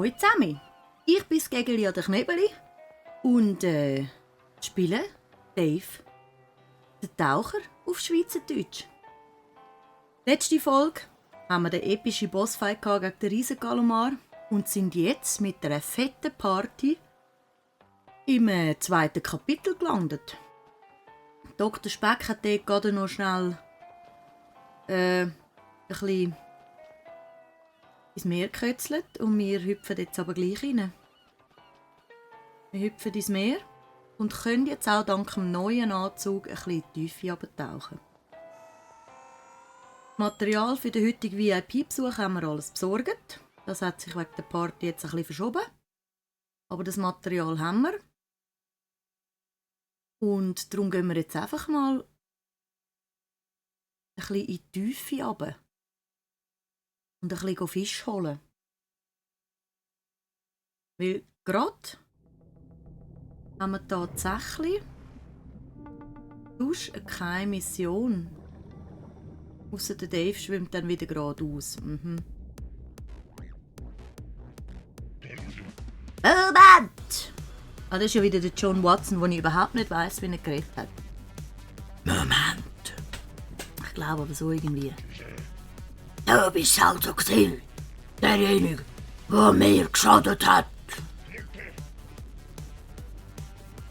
Hallo zusammen, ich bin das Gegeli an der Knebeli und spiele Dave, der Taucher, auf Schweizerdeutsch. Letzte Folge haben wir den epischen Bossfight gegen den Riesengalomar und sind jetzt mit einer fetten Party im zweiten Kapitel gelandet. Dr. Speck hat dort gerade noch schnell ein bisschen ins Meer gekötzelt und wir hüpfen jetzt aber gleich rein. Wir hüpfen ins Meer und können jetzt auch dank dem neuen Anzug ein bisschen in die Tiefe runtertauchen. Material für den heutigen VIP-Besuch haben wir alles besorgt. Das hat sich wegen der Party jetzt ein bisschen verschoben. Aber das Material haben wir. Und darum gehen wir jetzt einfach mal ein bisschen in die Tiefe runter. Und ein bisschen Fisch holen. Weil gerade haben wir tatsächlich eine keine Mission. Ausser der Dave schwimmt dann wieder geradeaus. Moment! Das ist ja wieder der John Watson, den ich überhaupt nicht weiss, wie er geredet hat. Moment! Ich glaube aber so irgendwie. Du bist also gewesen, derjenige, der mir geschadet hat.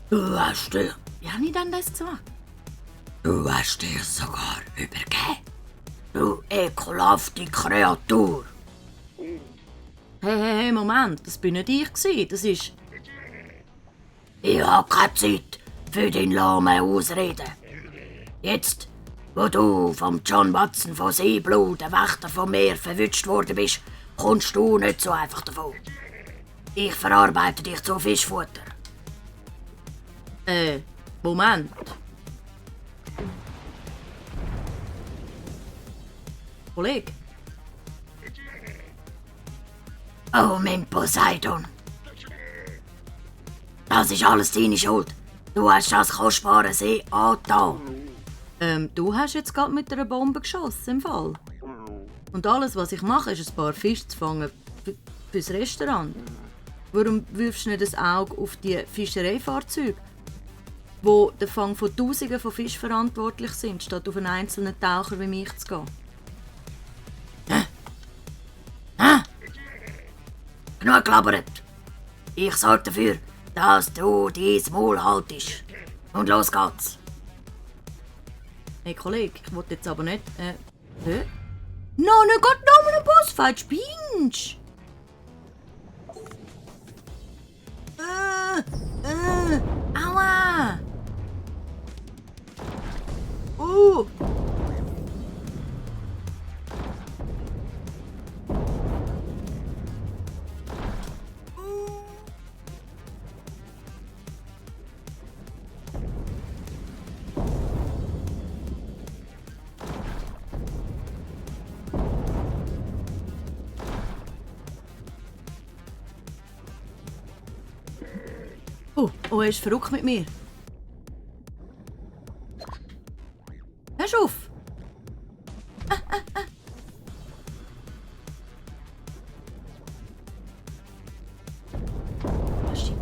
Du hast dir... Wie habe ich denn das gesagt? Du hast dir sogar übergeben. Du ekelhafte Kreatur. Hey, Moment, das bin nicht ich gewesen, das ist... Ich habe keine Zeit für deine lahme Ausreden. Jetzt, wo du vom John Watson von Seeblue, der Wächter vom Meer, verwünscht worden bist, kommst du nicht so einfach davon. Ich verarbeite dich zu Fischfutter. Moment. Kollege? Oh, mein Poseidon. Das ist alles deine Schuld. Du hast das kostbare See angetan. Du hast jetzt gerade mit einer Bombe geschossen, im Fall. Und alles, was ich mache, ist ein paar Fische zu fangen fürs Restaurant. Warum wirfst du nicht das Auge auf die Fischereifahrzeuge, wo der Fang von Tausenden von Fischen verantwortlich sind, statt auf einen einzelnen Taucher wie mich zu gehen? Genug gelabert. Ich sorge dafür, dass du dein Maul haltest. Und los geht's. Hey Kollege, ich wollte jetzt aber nicht... Nein, nicht gerade noch einen Bossfight, spinnst Aua! Oh, er ist verrückt mit mir. Hörst du auf? Ah, shit.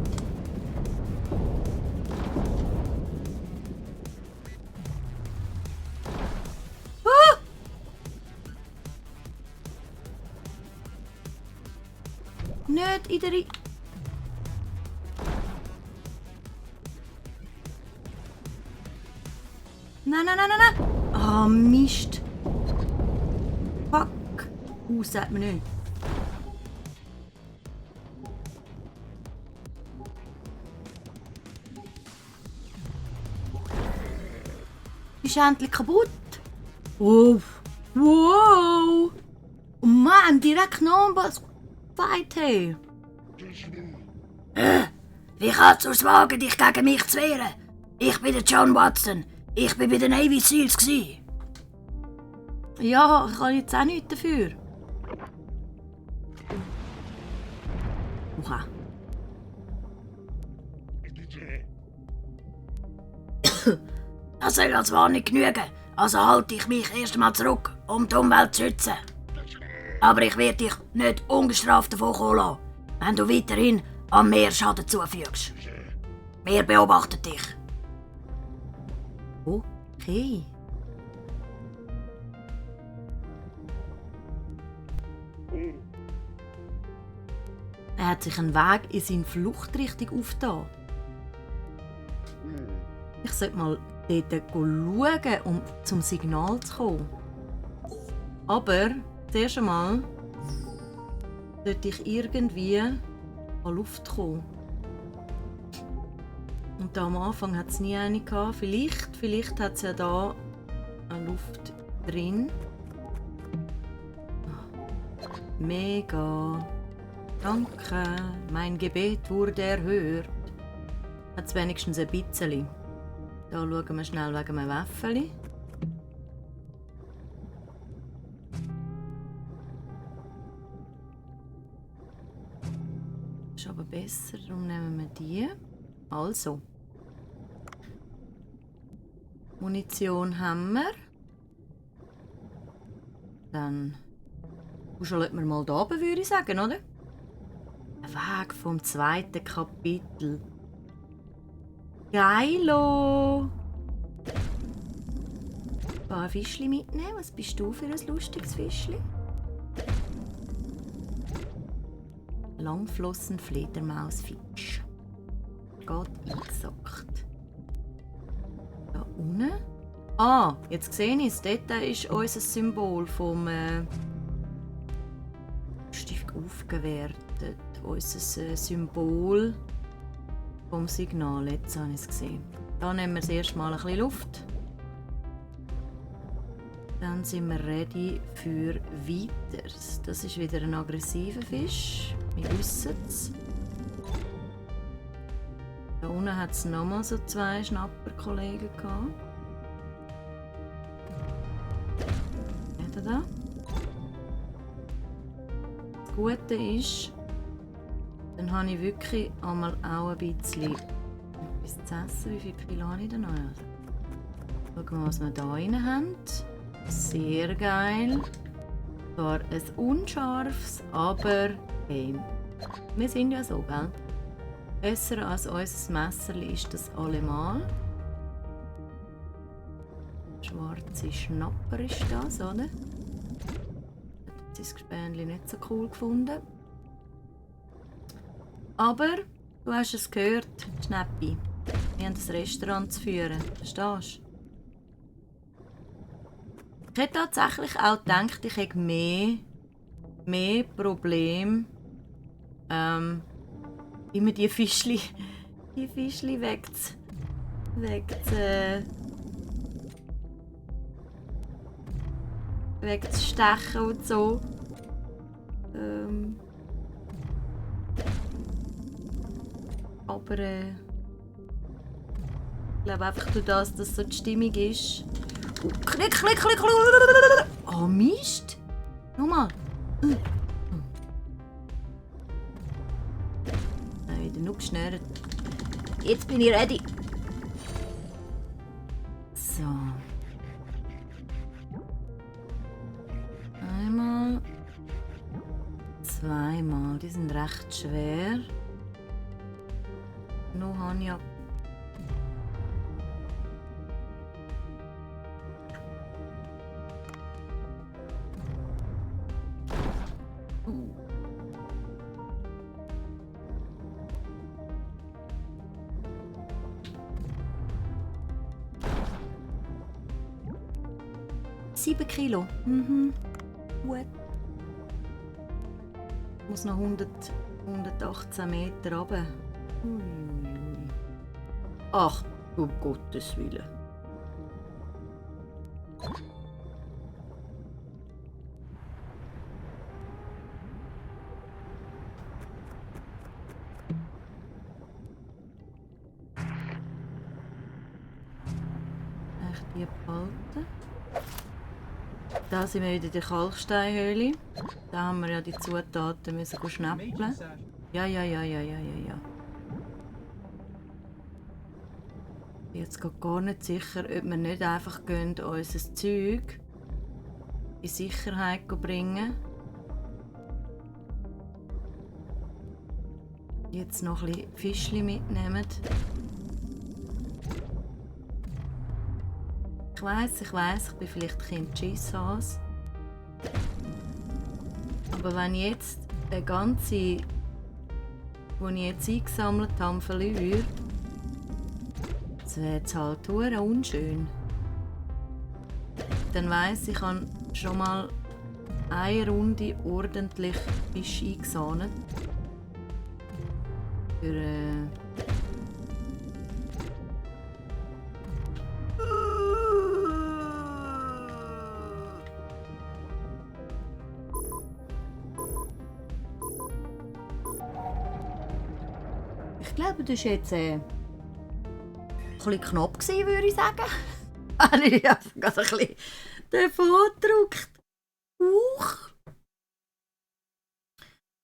Nicht in der... Nein. Ah, Mist. Fuck. Sagt man nicht. Ist endlich kaputt. Oh. Wow. Oh Mann, direkt noch ein Bossfight, hey. Wie kannst du es wagen, dich gegen mich zu wehren? Ich bin der John Watson. Ich war bei den Navy Seals. Ja, ich kann jetzt auch nichts dafür. Oha. Das soll als Warnung genügen. Also halte ich mich erst einmal zurück, um die Umwelt zu schützen. Aber ich werde dich nicht ungestraft davon kommen lassen. wenn du weiterhin am Meer Schaden zufügst. Wir beobachten dich. Okay. Er hat sich einen Weg in seine Fluchtrichtung aufgetan. Ich sollte mal dort schauen, um zum Signal zu kommen. Aber zuerst einmal sollte ich irgendwie an Luft kommen. Und da am Anfang hat es nie eine gehabt. Vielleicht hat es ja da eine Luft drin. Mega. Danke. Mein Gebet wurde erhört. Hat es wenigstens ein bisschen. Da schauen wir schnell wegen einem Wäffeli. Ist aber besser, darum nehmen wir die. Also. Munition haben wir. Dann schauen wir mal da oben, würde ich sagen, oder? Ein Weg vom 2. Kapitel. Geilo! Ein Fischli mitnehmen. Was bist du für ein lustiges Fischli? Langflossen-Fledermausfisch. Geht eingesackt. Da unten. Ah, jetzt sehe ich es. Dort ist unser Symbol vom Stift aufgewertet. Unser Symbol vom Signal. Jetzt habe ich es gesehen. Da nehmen wir das erste Mal ein bisschen Luft. Dann sind wir ready für weiteres. Das ist wieder ein aggressiver Fisch. Wir wissen es. Da unten hat es nochmal so 2 Schnapperkollegen gehabt. Seht ihr da? Das Gute ist, dann habe ich wirklich einmal auch ein bisschen etwas zu essen. Wie viel Kilo habe ich denn noch? Schauen wir mal, was wir da rein haben. Sehr geil. Zwar ein unscharfes, aber hey, wir sind ja so, gell? Besser als unser Messerli ist das allemal. Schwarze Schnapper ist das, oder? Ich habe das Gespänli nicht so cool gefunden. Aber du hast es gehört, Schnäppi. Wir haben das Restaurant zu führen. Verstehst du? Ich hätte tatsächlich auch gedacht, ich hätte mehr Probleme, immer die Fischli wegzustechen und so. Aber ich glaube einfach durch das, dass so die Stimmung ist. Oh, klick. Oh, Mist. Nochmal. Wieder nur geschnürt. Jetzt bin ich ready. So. Einmal. Zweimal. Die sind recht schwer. Noch habe ich $7 Kilo. Gut. Ich muss noch 118 Meter runter. Ach, um Gottes Willen. Echt die behalten. Da sind wir wieder in der Kalksteinhöhle. Da haben wir ja die Zutaten müssen schnappeln. Ja. Ich bin jetzt gar nicht sicher, ob wir nicht einfach unser Zeug in Sicherheit bringen. jetzt noch ein bisschen Fischchen mitnehmen. Ich weiss, ich bin vielleicht ein Kind-Schisshass. Aber wenn ich jetzt den ganzen, den ich jetzt eingesammelt habe, verliere, das wäre jetzt halt verdammt unschön. Dann weiss ich, habe schon mal eine Runde ordentlich Fisch eingesahnet. Ich glaube, das war jetzt ein bisschen knapp, würde ich sagen. Ich habe gerade ein bisschen davon gedrückt.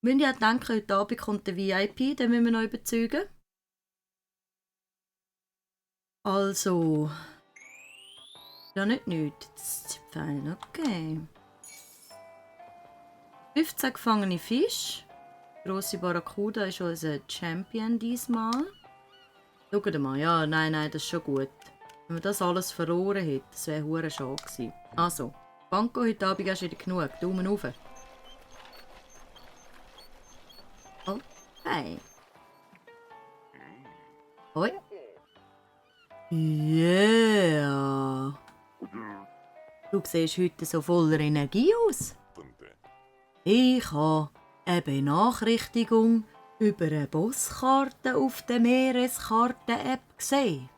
Wenn ich denke, heute Abend kommt der VIP, den müssen wir noch überzeugen. Also. Ja, nicht nichts. Das ist fein, okay. 15 gefangene Fische. Grosse Barracuda ist unser Champion diesmal. Schaut mal, ja, nein, das ist schon gut. Wenn wir das alles verloren hätten, das wäre hure schade gewesen. Also, Banco, heute Abend hast du wieder genug. Daumen rauf. Okay. Hoi. Yeah. Du siehst heute so voller Energie aus. Ich habe eine Benachrichtigung über eine Bosskarte auf der Meereskarten-App gesehen.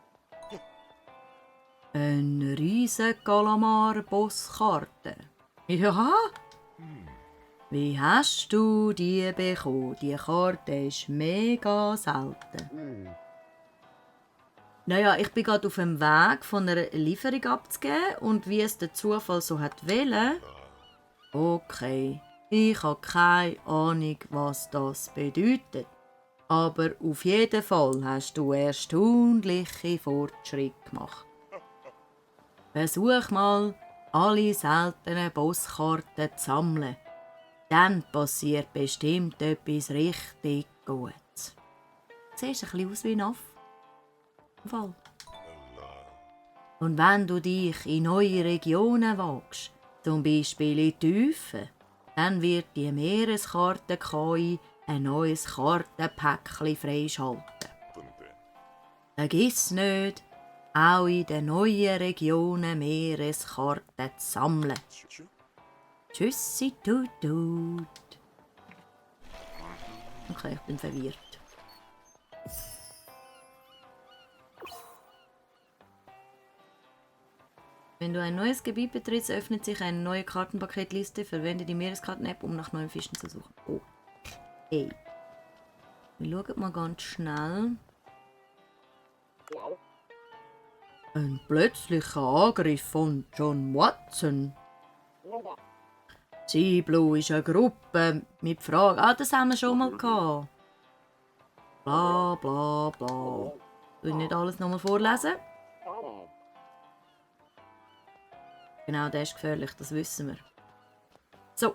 Eine riesige Kalamar-Bosskarte. Ja? Wie hast du die bekommen? Die Karte ist mega selten. Naja, ich bin gerade auf dem Weg, von einer Lieferung abzugeben und wie es der Zufall so hat wollen. Okay, ich habe keine Ahnung, was das bedeutet. Aber auf jeden Fall hast du erstaunliche Fortschritte gemacht. Versuch mal, alle seltenen Bosskarten zu sammeln. Dann passiert bestimmt etwas richtig Gutes. Du siehst ein bisschen aus wie ein Affe. Fall. Und wenn du dich in neue Regionen wagst, zum Beispiel in Tiefen, dann wird die Meereskarte KI ein neues Kartenpäckchen freischalten. Vergiss nicht, auch in den neuen Regionen Meereskarten zu sammeln. Tschüssi, tut. Okay, ich bin verwirrt. Wenn du ein neues Gebiet betrittst, öffnet sich eine neue Kartenpaketliste. Verwende die Meereskarten-App, um nach neuen Fischen zu suchen. Okay. Wir schauen mal ganz schnell. Ein plötzlicher Angriff von John Watson. Sea Blue ist eine Gruppe mit Fragen. Ah, das haben wir schon mal gehabt. Bla bla bla. Ich will nicht alles nochmal vorlesen. Genau, der ist gefährlich, das wissen wir. So.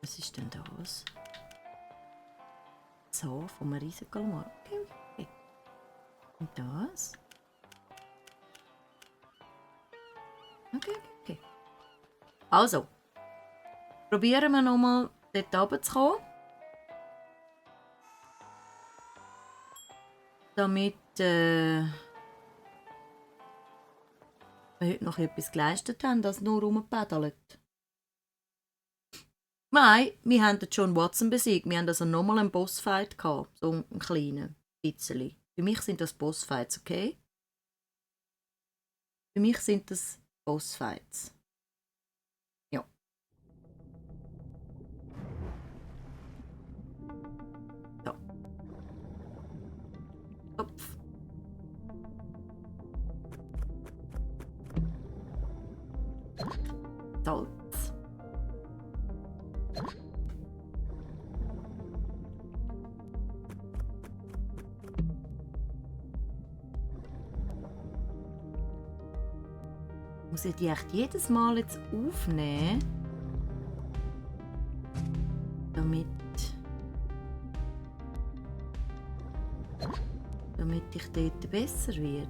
Was ist denn das? So, vom riesigen Kalamar. Okay. Und das? Okay. Also. Probieren wir nochmal dort runter zu kommen. Damit, wir heute noch etwas geleistet haben, das nur rumgepädelt. Nein, wir haben den John Watson besiegt. Wir haben also nochmal einen Bossfight gehabt. So einen kleinen bisschen. Für mich sind das Bossfights, okay? Für mich sind das Bossfights. Ja. So. Kopf. Salz. Muss ich die echt jedes Mal jetzt aufnehmen? Damit ich dort besser werde.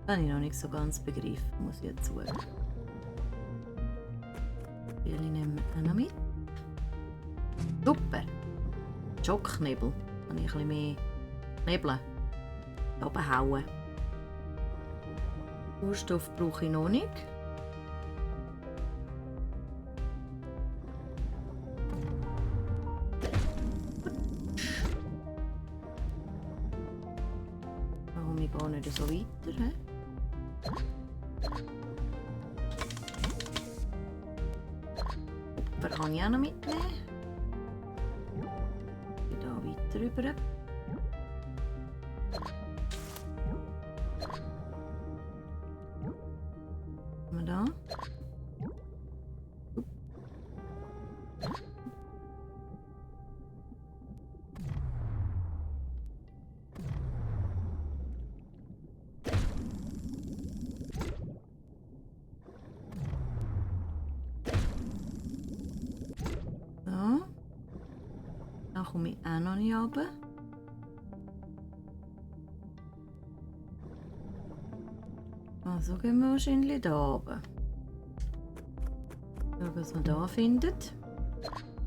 Das habe ich noch nicht so ganz begriffen, muss ich ja zugeben. Die nehmen wir auch noch mit. Super! Schockknebel. Kann ich ein bisschen mehr knebeln. Da oben hauen. Sauerstoff brauche ich noch nicht. Warum ich gar nicht so weiter? He? Opfer kann ich auch noch mitnehmen. Hier weiter rüber. Da. So. Da komme ich auch noch nicht runter. Also gehen wir wahrscheinlich da runter. Schauen, was man hier findet.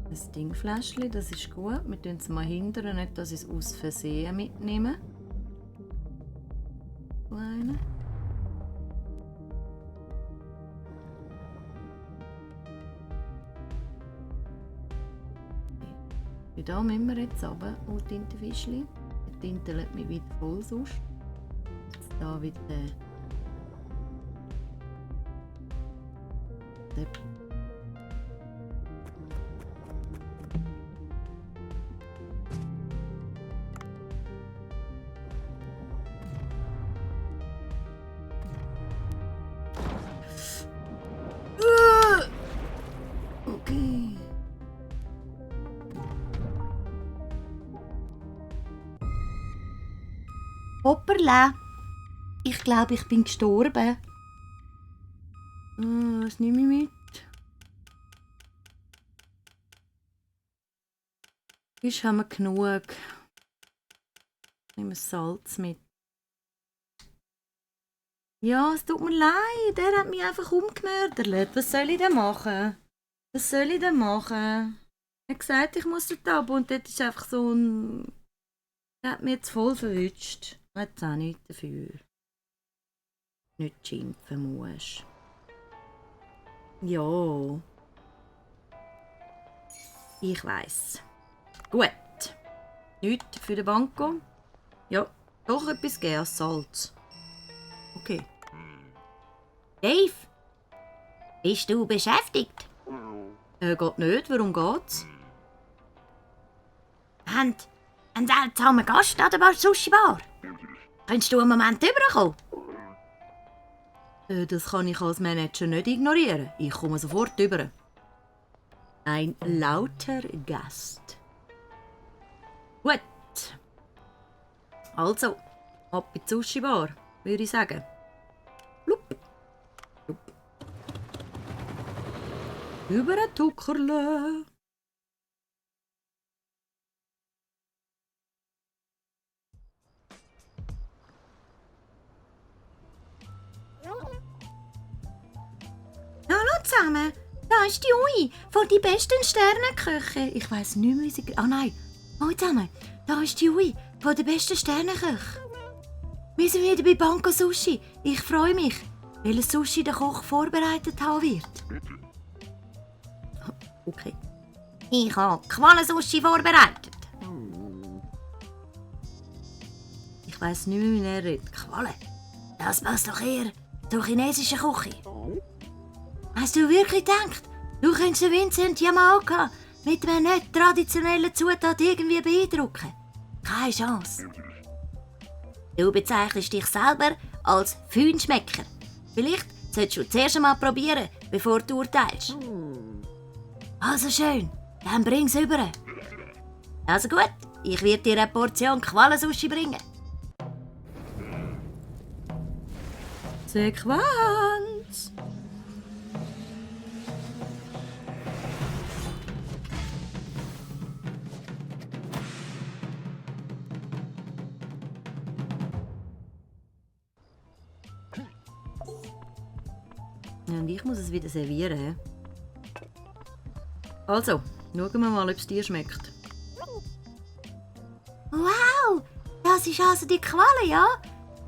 Ein Dingfläschchen, das ist gut. Wir tun es mal hindern, nicht, dass ich es aus Versehen mitnehme. So eine. Da müssen wir jetzt runter, oh Tintenfischchen. Die Tinte lässt mich wieder voll sonst. Jetzt hier wieder okay. Hopperla! Ich glaube, ich bin gestorben. Was nehme ich mit? Fisch haben wir genug. Ich nehme Salz mit. Ja, es tut mir leid. Der hat mich einfach umgemördert. Was soll ich denn machen? Was soll ich denn machen? Er hat gesagt, ich muss dort ab und dort ist einfach so ein... Der hat mich jetzt voll verwünscht. Ich weiß auch nichts dafür. Nicht schimpfen musst. Ja. Ich weiss. Gut. Nichts für den Banco. Ja, doch etwas geben als Salz. Okay. Dave, bist du beschäftigt? Geht nicht. Warum geht's? Haben einen seltsamen Gast an der Sushi-Bar? Könntest du einen Moment rüberkommen? Das kann ich als Manager nicht ignorieren. Ich komme sofort rüber. Ein lauter Gast. Gut. Also, ab in die Sushi-Bar, würde ich sagen. Lup. Lup. Über ein Tuckerle. Hallo zusammen, da ist die Ui von die besten Sternenküche. Ich weiss nicht mehr, wie sie... Ah nein, hallo zusammen, da ist die Ui von der besten Sternenküche. Wir sind wieder bei Banco Sushi. Ich freue mich, welches Sushi der Koch vorbereitet haben wird. Okay. Ich habe Qualensushi vorbereitet. Ich weiss nicht mehr, wie er redet. Qualen? Das passt doch eher zur chinesischen Küche. Hast du wirklich gedacht, du könntest den Vincent Yamaoka mit einer nicht traditionellen Zutat irgendwie beeindrucken? Keine Chance. Du bezeichnest dich selber als Feinschmecker. Vielleicht solltest du zuerst einmal probieren, bevor du urteilst. Also schön, dann bring's rüber. Also gut, ich werde dir eine Portion Qualensushi bringen. Sequenz! Und ich muss es wieder servieren. Also, schauen wir mal, ob es dir schmeckt. Wow, das ist also die Qualle, ja?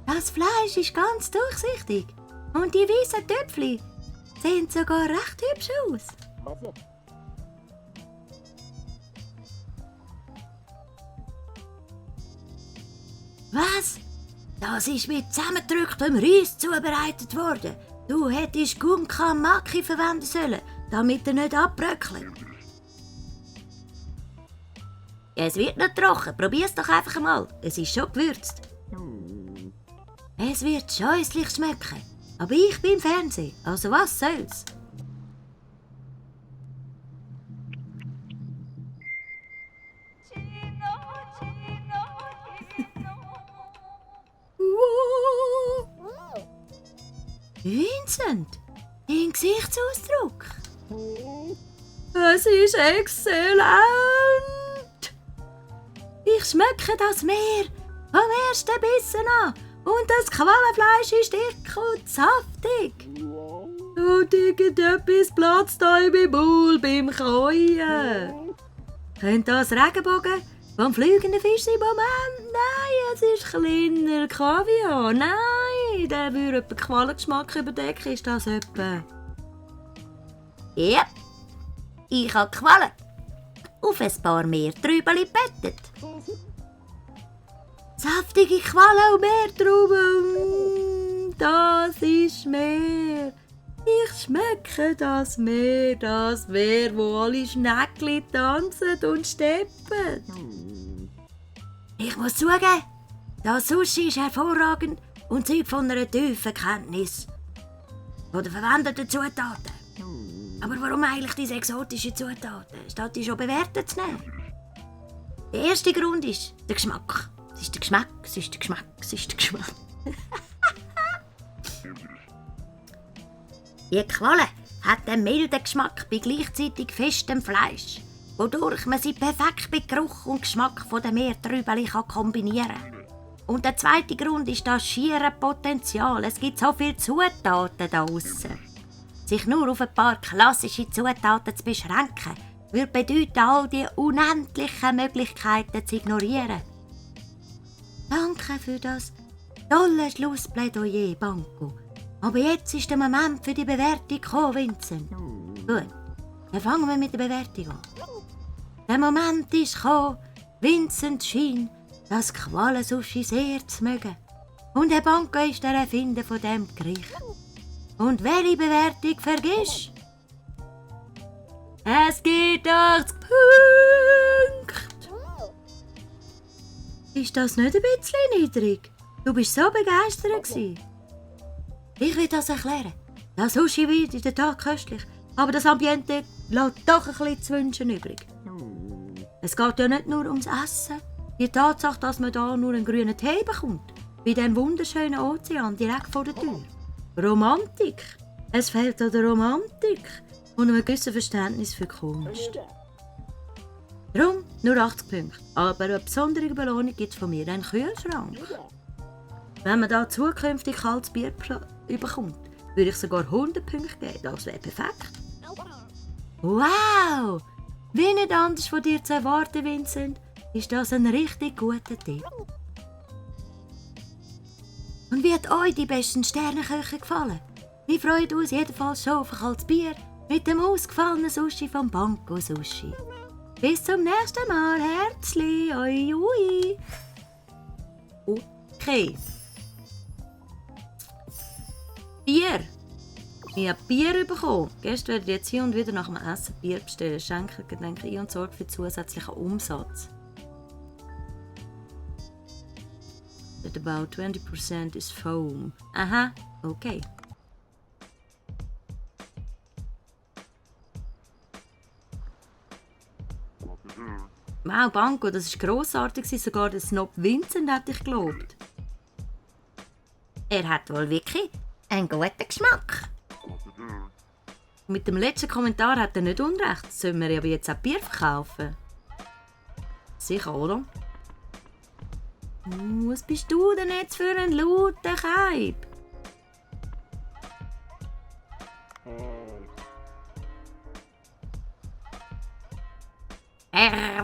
Das Fleisch ist ganz durchsichtig. Und die weißen Töpfchen sehen sogar recht hübsch aus. Was? Das ist mit zusammengedrücktem Reis zubereitet worden. Du hättest Gunka Maki verwenden sollen, damit er nicht abbröckelt. Es wird noch trocken, probier's doch einfach mal. Es ist schon gewürzt. Es wird scheußlich schmecken. Aber ich bin im Fernsehen, also was soll's? Vincent, dein Gesichtsausdruck. Es ist exzellent! Ich schmecke das Meer vom ersten Bissen an. Und das Quallenfleisch ist dick und saftig. Und irgendetwas platzt euch beim Maul beim Kauen. Könnte das Regenbogen vom fliegenden Fisch sein? Moment, nein, es ist kleiner Kaviar. Nein, der würde etwa Qualengeschmack überdecken. Ist das etwa? Ja, ich habe Qualen. Auf ein paar Meertrübeli gebettet. Saftige Qualen und Meertrauben. Das ist Meer. Ich schmecke das Meer, wo alle Schneckli tanzen und steppen. Ich muss zugeben, das Sushi ist hervorragend und zeugt von einer tiefen Kenntnis von den verwendeten Zutaten. Aber warum eigentlich diese exotischen Zutaten, statt die schon bewertet zu nehmen? Der erste Grund ist der Geschmack. Es ist der Geschmack, es ist der Geschmack, es ist der Geschmack. Die Qualle hat einen milden Geschmack bei gleichzeitig festem Fleisch, wodurch man sie perfekt bei Geruch und Geschmack von den Meertrübeli kombinieren kann. Und der zweite Grund ist das schiere Potenzial. Es gibt so viele Zutaten da draussen. Sich nur auf ein paar klassische Zutaten zu beschränken, würde bedeuten, all die unendlichen Möglichkeiten zu ignorieren. Danke für das tolle Schlussplädoyer, Banco. Aber jetzt ist der Moment für die Bewertung gekommen, Vincent. Gut, dann fangen wir mit der Bewertung an. Der Moment ist gekommen, Vincent schien das Qualensushi sehr zu mögen. Und Herr Banco ist der Erfinder von diesem Gericht. Und welche Bewertung vergisst? Es gibt 80 Punkte. Ist das nicht ein bisschen niedrig? Du bist so begeistert gewesen. Ich will das erklären. Das Sushi wird in der Tat köstlich, aber das Ambiente lässt doch ein bisschen zu wünschen übrig. Es geht ja nicht nur ums Essen. Die Tatsache, dass man da nur einen grünen Tee bekommt, bei diesem wunderschönen Ozean direkt vor der Tür. Romantik. Es fehlt an der Romantik und einem gewissen Verständnis für Kunst. Darum nur 80 Punkte. Aber eine besondere Belohnung gibt es von mir, einen Kühlschrank. Wenn man da zukünftig kaltes Bier bekommt, würde ich sogar 100 Punkte geben. Das wäre perfekt. Wow! Wie nicht anders von dir zu erwarten, Vincent, ist das ein richtig guter Tipp. Und wie hat euch die besten Sternenköche gefallen? Wir freuen uns jedenfalls schon auf ein kaltes Bier mit dem ausgefallenen Sushi vom Banco Sushi. Bis zum nächsten Mal, herzlich, oi ui. Okay. Bier. Ich habe Bier bekommen. Gäste werden jetzt hier und wieder nach dem Essen Bier bestellen. Schenken Getränke ein und sorgen für zusätzlichen Umsatz. That about 20% is foam. Aha, okay. Wow, Banco, das war grossartig. Sogar der Snob Vincent hätte ich gelobt. Er hat wohl wirklich einen guten Geschmack. Mit dem letzten Kommentar hat er nicht unrecht. Sollen wir aber jetzt auch Bier verkaufen? Sicher, oder? Was bist du denn jetzt für ein lauter Keib?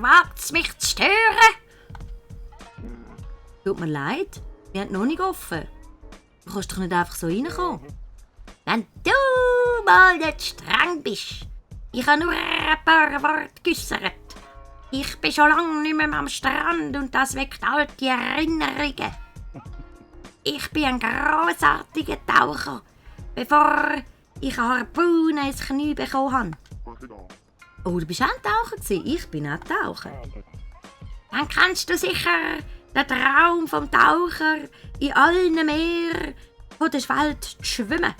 wagt es mich zu stören? Tut mir leid, wir haben noch nicht offen. Du kannst doch nicht einfach so reinkommen. Wenn du mal nicht streng bist. Ich habe nur ein paar Worte geäussert. Ich bin schon lange nicht mehr am Strand und das weckt alte Erinnerungen. Ich bin ein grossartiger Taucher, bevor ich eine Harpune ins Knie bekommen habe. Oh, du bist auch ein Taucher gewesen? Ich bin auch Taucher. Dann kennst du sicher den Traum vom Taucher, in allen Meeren von der Welt zu schwimmen.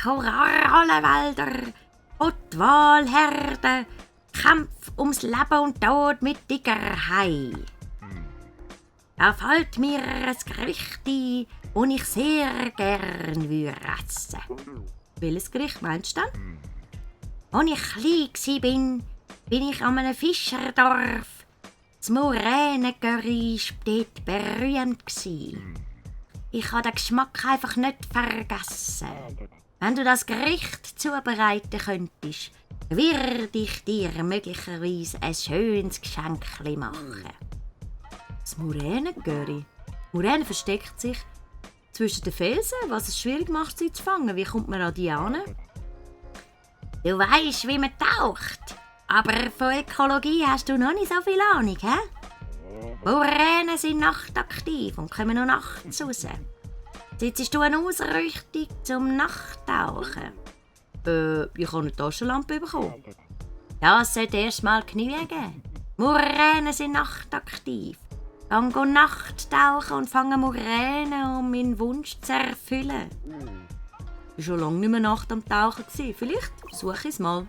Korallenwälder, Walherden, Kämpfe ums Leben und Tod mit dicker Hai. Da fällt mir ein Gericht ein, das ich sehr gern essen würde. Welches Gericht meinst du denn? Als ich klein war, bin ich an einem Fischerdorf. Das Moränengurry war dort berühmt. Ich habe den Geschmack einfach nicht vergessen. Wenn du das Gericht zubereiten könntest, würde ich dir möglicherweise ein schönes Geschenk machen. Das Moränengurry. Muräne versteckt sich zwischen den Felsen, was es schwierig macht, sie zu fangen. Wie kommt man an die an? Du weisst, wie man taucht, aber von Ökologie hast du noch nicht so viel Ahnung, hä? Muräne sind nachtaktiv und kommen nur nachts raus. Sitzt du eine Ausrüstung zum Nachttauchen? Ich habe eine Taschenlampe bekommen. Das sollte erst mal genügen. Muräne sind nachtaktiv. Geh Nachttauchen und fange Muräne, um meinen Wunsch zu erfüllen. Ich war schon lange nicht mehr Nacht am Tauchen. Vielleicht versuche ich es mal.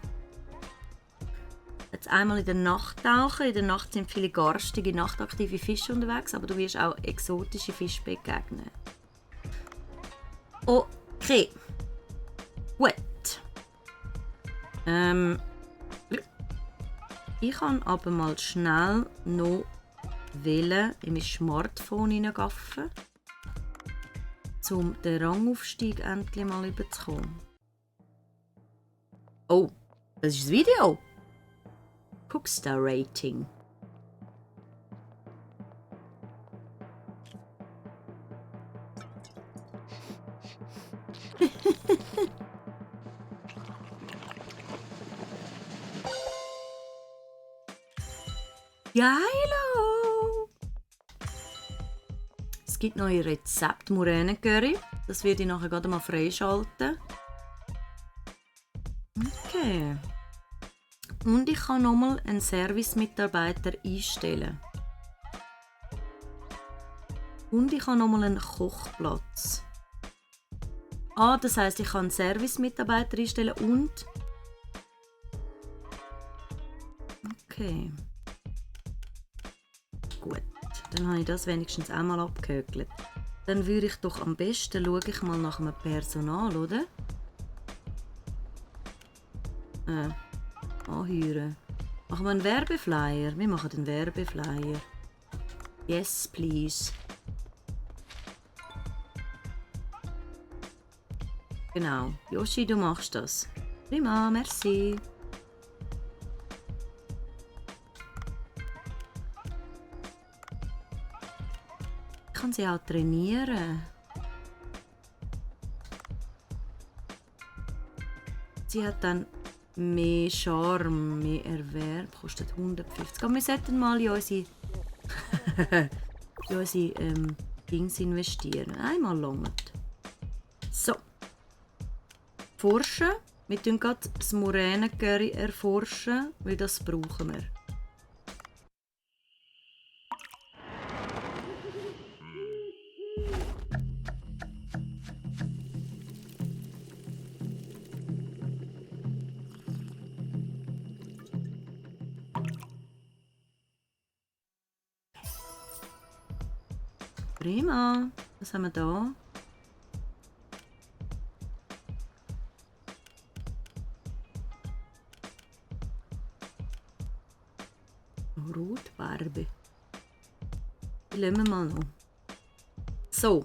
Jetzt einmal in der Nacht tauchen. In der Nacht sind viele garstige, nachtaktive Fische unterwegs, aber du wirst auch exotische Fische begegnen. Okay. Gut. Ich kann aber mal schnell noch in mein Smartphone hineingaffen, um den Rangaufstieg endlich mal überzukommen. Oh, das ist das Video. Cookstar Rating. Geilo! Es gibt neue Rezepte Moränengurry. Das werde ich nachher gerade mal freischalten. Okay. Und ich kann nochmal einen Service-Mitarbeiter einstellen. Und ich habe nochmal einen Kochplatz. Das heisst, ich kann einen Service-Mitarbeiter einstellen und... Okay. Gut, dann habe ich das wenigstens einmal abgehökelt. Dann würde ich doch am besten schaue ich mal nach einem Personal, oder? Anheuern. Machen wir einen Werbeflyer? Wir machen einen Werbeflyer. Yes, please. Genau. Yoshi, du machst das. Prima, merci. Ich kann sie auch trainieren. Sie hat dann mehr Charme, mehr Erwerb, kostet 150. Aber wir sollten mal in unsere, Dings investieren. Einmal langt. So. Forschen. Wir tun gerade das Moränengurry erforschen, weil das brauchen wir. Prima. Was haben wir da? Rotbarbe. Die lassen wir mal noch. So.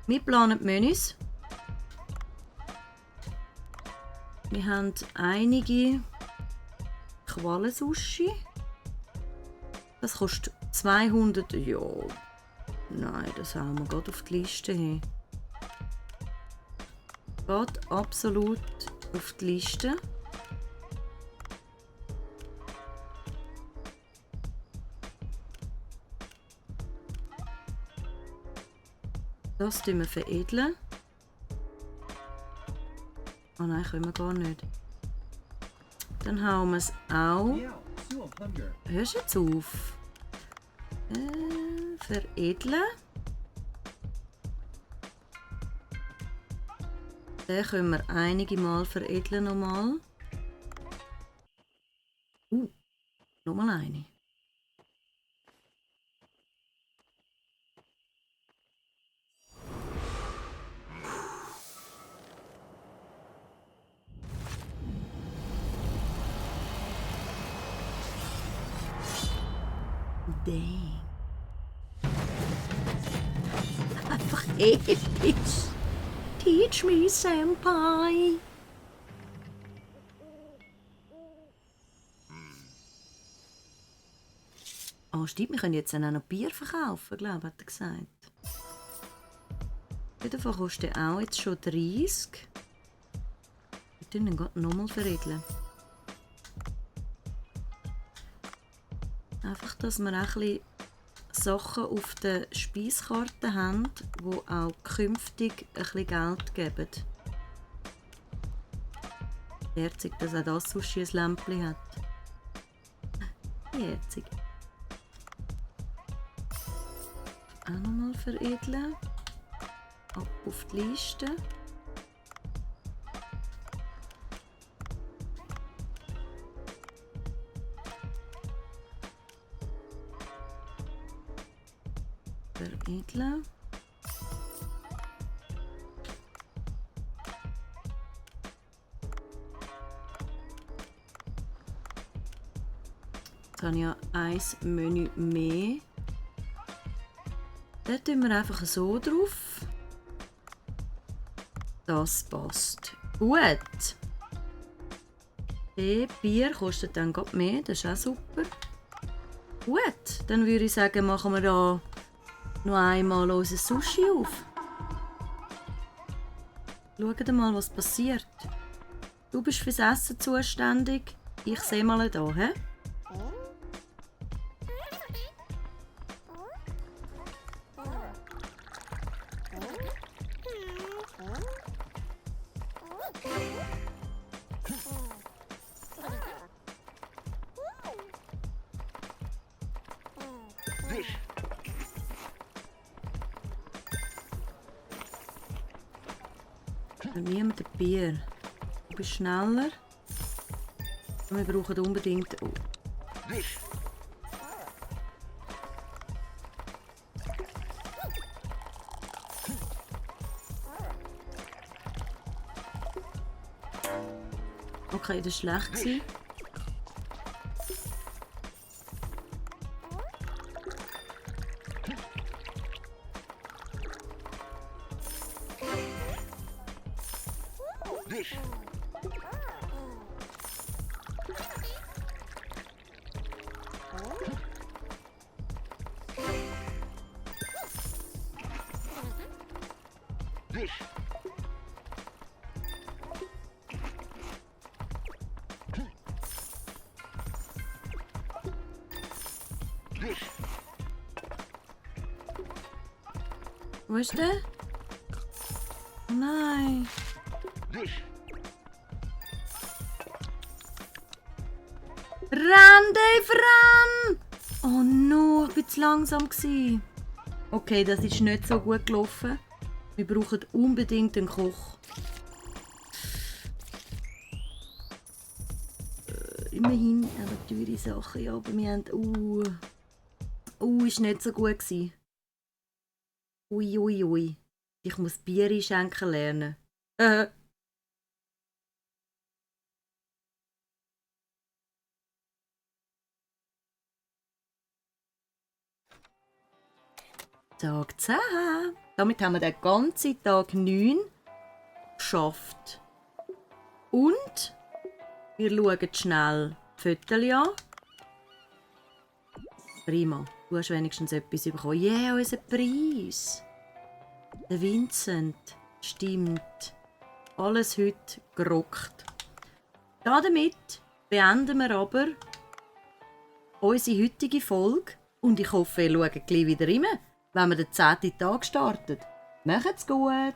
Wir planen die Menüs. Wir haben einige Qualensushi. Das kostet 200. Ja. Nein, das hauen wir gerade auf die Liste hin. Geht absolut auf die Liste. Das tun wir veredeln. Oh nein, können wir gar nicht. Dann hauen wir es auch. Hörst du jetzt auf? Veredeln. Den können wir einige Mal veredeln nochmal. Nochmal eine. Dang. Einfach episch. Teach me, Senpai. Oh, stimmt, wir können jetzt auch noch Bier verkaufen, glaube ich, hat er gesagt. Auf jeden Fall kostet der auch jetzt schon 30. Wir tun ihn gerade nochmal veredeln. Einfach, dass wir auch ein bisschen Sachen auf der Speiskarte haben, die auch künftig ein bisschen Geld geben. Herzig, dass auch das Sushi ein Lämpchen hat. Herzig. Auch nochmal veredeln. Ab auf die Liste. Veredeln. Jetzt habe ich ja ein Menü mehr. Da tun wir einfach so drauf. Das passt. Gut. Das Bier kostet dann gerade mehr, das ist auch super. Gut, dann würde ich sagen, machen wir da noch einmal unser Sushi auf. Schaut mal, was passiert. Du bist fürs Essen zuständig. Ich sehe mal da, hä? Wie mit dem Bier. Du bist schneller. Und wir brauchen unbedingt... Oh. Okay, das war schlecht. Wo ist der? Nein. Renn, Dave, renn! Oh no, ich war zu langsam. Okay, das ist nicht so gut gelaufen. Wir brauchen unbedingt einen Koch. Immerhin aber teure Sachen, ja, aber wir haben... ist nicht so gut gewesen. Ui, ui, ui. Ich muss Bier einschenken lernen. Tag 10. Damit haben wir den ganzen Tag 9 geschafft. Und wir schauen schnell Fotos an. Prima, du hast wenigstens etwas bekommen. Yeah, unser Preis. Der Vincent. Stimmt. Alles heute gerockt. Damit beenden wir aber unsere heutige Folge. Und ich hoffe, ihr schaut gleich wieder rein, wenn wir den 10. Tag starten. Macht's gut!